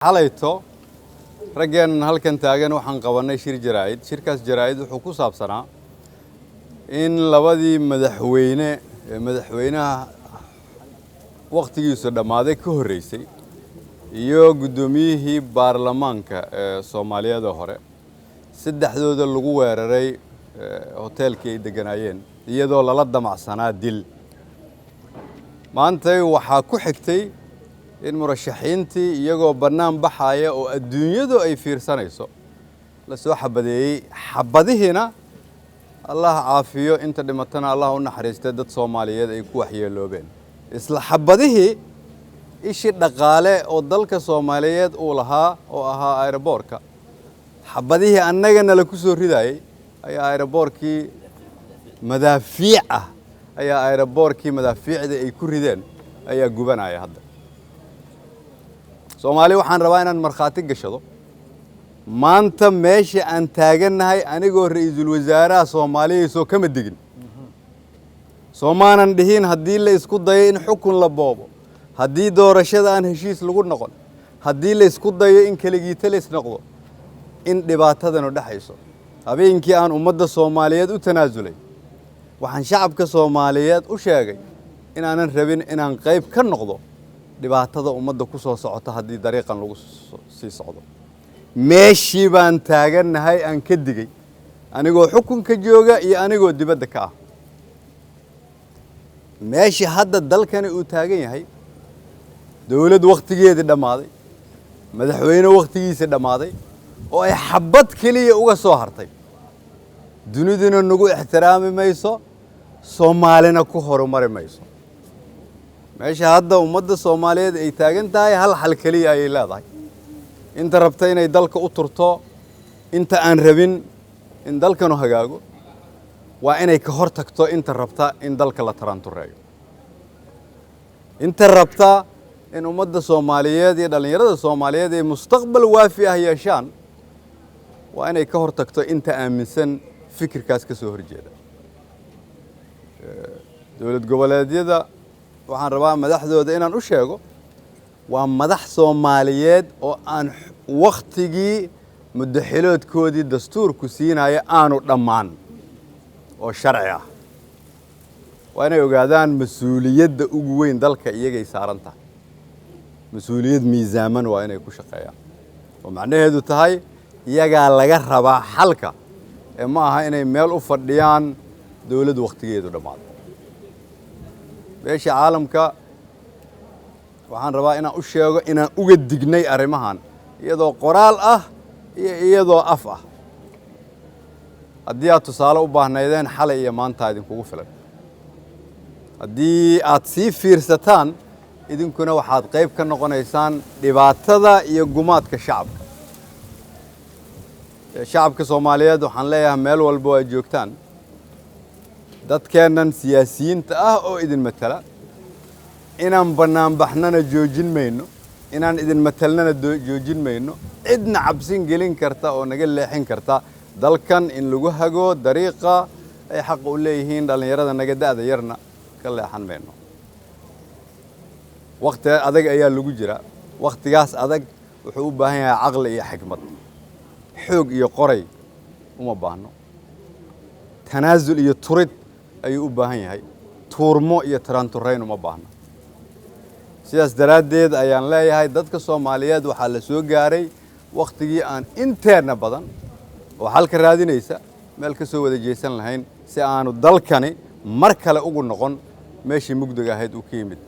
Xalayto raggeennan halkan taagan waxaan qabannay shir jaraa'id. Shirkaas jaraa'id wuxuu ku saabsanaa in labadii madaxweyne ee madaxweynaha wakhtigiisu dhammaaday ka horreysay iyo guddoomiyihii baarlamaanka ee Soomaaliyada hore, saddexdooda lagu weeraray hoteelkii ay degganaayeen, iyadoo lala damacsanaa dil. Maantay waxaa ku xigtay in murashaxiintii, iyagoo bannaan baxaya oo adduunyadu ay fiirsanayso, la soo xabadeeyey. Xabadihiina, Allah caafiyo, inta dhimatana Allah u naxariistay, dad Soomaaliyeed ay ku waxyeeloobeen. Isla xabadihii ishii dhaqaale oo dalka Soomaaliyeed uu lahaa, oo ahaa aeroboorka, xabadihii annagana la ku soo ridayey ayaa aeroboorkii madaafiic ah, ayaa aeroboorkii madaafiicda ay ku rideen ayaa gubanaya hadda. Soomaali waxaan rabaa inaan markhaati gashado maanta meesha aan taagannahay. Anigoo ra-iisul wasaaraha Soomaaliya soo kama digin? Soomaanan dhihin haddii la isku dayo in xukun la boobo, haddii doorashada aan heshiis lagu noqon, haddii la isku dayo in keligiita lays noqdo, in dhibaatadanu dhexayso? Habeenkii aan ummadda Soomaaliyeed u tanaasulay, waxaan shacabka Soomaaliyeed u sheegay inaanan rabin inaan qayb ka noqdo dhibaatada ummadda ku soo socota haddii dariiqan lagu sii socdo. Meeshii baan taagannahay aan ka digay, anigoo xukunka jooga iyo anigoo dibadda ka ah. Meeshii hadda dalkani uu taagan yahay, dowlad wakhtigeedii dhammaaday, madaxweyne wakhtigiisii dhammaaday, oo ay xabbad keliya uga soo hartay, duniduna nagu ixtiraami mayso, Soomaalina ku horumari mayso. Meesha hadda ummadda Soomaaliyeed ay taagan tahay, hal xal keliya ayay leedahay: inta rabta inay dalka u turto, inta aan rabin in dalkanu hagaago, waa inay ka hor tagto inta rabta in dalka la taraantureeyo, inta rabta in ummadda Soomaaliyeed iyo dhallinyarada Soomaaliyeed ay mustaqbal waafi ah yeeshaan. Waa inay ka hor tagto inta aaminsan fikirkaas ka soo horjeeda. Dowlad goboleedyada waxaan rabaa madaxdooda inaan u sheego, waa madax Soomaaliyeed oo aan wakhtigii muddaxiloodkoodii dastuurku siinaya aanu dhammaan oo sharci ah. Waa inay ogaadaan mas-uuliyadda ugu weyn dalka iyagay saaran tahay. Mas-uuliyad miisaaman waa inay ku shaqeeyaan, oo macnaheedu tahay iyagaa laga rabaa xalka, ee ma aha inay meel u fadhiyaan dowladdu wakhtigeedu dhammaado. Beesha caalamka waxaan rabaa inaan u sheego inaan uga dignay arrimahan, iyadoo qoraal ah iyo iyadoo af ah. Haddii aad tusaale u baahnaydeen, xalay iyo maanta idinkugu filan. Haddii aad sii fiirsataan, idinkuna waxaad qayb ka noqonaysaan dhibaatada iyo gumaadka shacabka. Shacabka Soomaaliyeed waxaan leeyahay, meel walba oo aad joogtaan, dadkeennan siyaasiyiinta ah oo idin matala, inaan bannaanbaxnana joojin mayno, inaan idin matalnana joojin mayno. Cidna cabsin gelin karta oo naga leexin karta dalkan in lagu hago dariiqa ay xaqa u leeyihiin dhallinyarada naga da'da yarna, ka leexan mayno. Wakhti adag ayaa lagu jira. Wakhtigaas adag wuxuu u baahan yahay caqli iyo xikmad. Xoog iyo qoray uma baahno. Tanaasul iyo turid ayuu u baahan yahay, tuurmo iyo taraanturayn uma baahno. Sidaas daraaddeed ayaan leeyahay, dadka Soomaaliyeed, waxaa la soo gaaray wakhtigii aan inteenna badan oo xalka raadinaysa meel ka soo wada jeesan lahayn, si aanu dalkani mar kale ugu noqon meeshii mugdiga ahayd uu ka yimid.